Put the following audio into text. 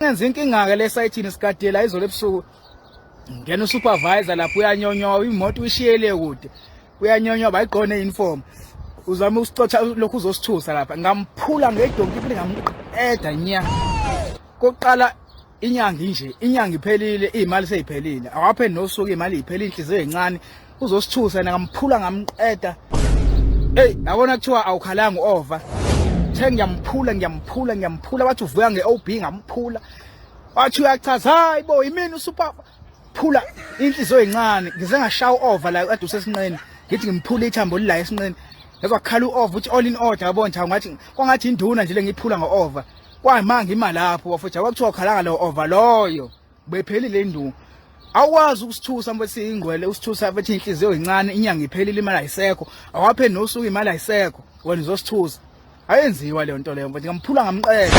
Ngenza inkinga ke le sayithini sigadela izolo ebusuku. Ngena usupervisor lapho uyanyonyoba imoto uyishiyele kude. Uyanyonyoba ayigqone uniform. Uzama usicotha lokhu uzosithusa lapha. Ngamphula ngedonki phela ngamqeda nya. Kokuqala inyanga inje, inyanga iphelile, imali seyiphelile. Awapheli nosuku imali iphelile inhliziyo encane. Uzosithusa yena ngamphula ngamqeda. Hey, yabona kuthiwa awukhalanga uova. The ngiyamphula ngiyamphula ngiyamphula wathi uvuka ngeOB ngamphula. Wathi uyachaza hayi bo yimini usuper phula inhliziyo encane ngize ngashaya uova la kade usesinqeni ngithi ngimphula ithambo lila esinqeni ngezwa kukhala uova uthi all in order yabo nje ngathi kwangathi induna nje lengiphula ngoova kwayima ngima lapho bafethu kwakuthiwa ukhalanga lo ova loyo bephelile induku awukwazi ukusithusa mfethu ingqwele usithusa mfethu inhliziyo incane inyanga iphelile imali ayisekho awapheli nosuku imali ayisekho wena uzosithusa ayenziwa leyo nto leyo mfethu ngamphula ngamqeda.